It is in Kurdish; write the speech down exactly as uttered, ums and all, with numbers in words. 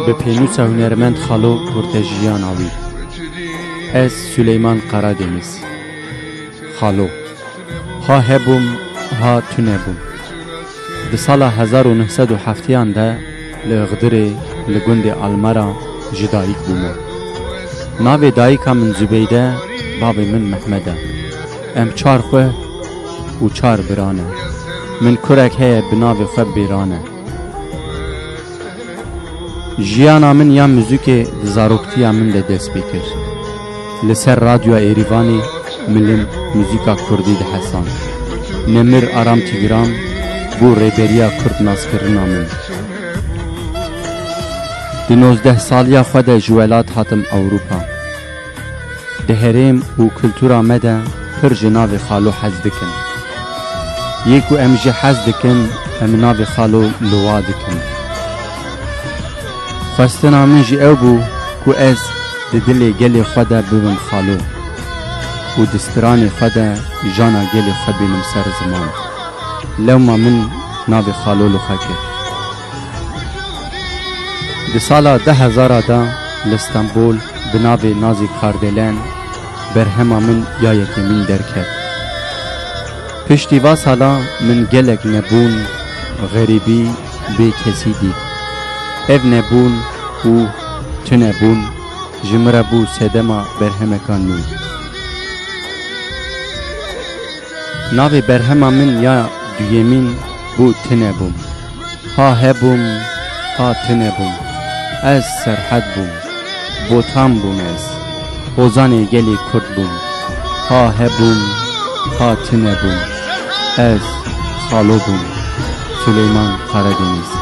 Bi pênûsa hunermend Xalo Kurte jiyana wî. Ez Süleyman Karadeniz. Xalo. Ha hebûm, ha tune bûm. Di sala hezar û neh sed û heftiyan de li Ixdirê, li gundê Almera ji dayik bûme. Navê dayika min Zubeyde, bavê min Mehmed e. Em çar xwe û çar bira ne. Min kurek heye bi navê xwe Bêran e. Jiyana min ya muzîkê di zaroktiya min de dest pê kir. Li ser Radyoya Êrîvanê milim muzîka kurdî dihesand. Nemir Aram Tîgran bû rêberiya kurd naskirina min. Di nozdeh saliya xwe de ji welat hatim Ewropa. Di herêm û kultura me de pir ji navê Xalo hez dikin. Yê ku em jî hez dikin, em navê Xalo li wa dikin. Xwestina min jî ew bû ku ez di dilê gelê xwe de bibim Xalo û di stranê xwe de jana gelê xwe bînim ser ziman. Lewma min navê Xalo li xwe kir. Di sala du hezara de li Stenbol bi navê Nazik Kardelen berhema min ya yekemîn derket. Piştî va sala min gelek nebûn, xerîbî, bêkesî dît. Ev nebûn û tunebûn ji min re bû sedema berhemeka nû. Navê berhema min ya duyemîn bû Tune bûm. Ha hebûm, ha tune bûm. Ez Serhed bûm. Botan bûm ez. Hozanê gelê Kurd bûm. Ha hebûm, ha tune bûm. Ez Xalo bûm. Süleyman Karadeniz.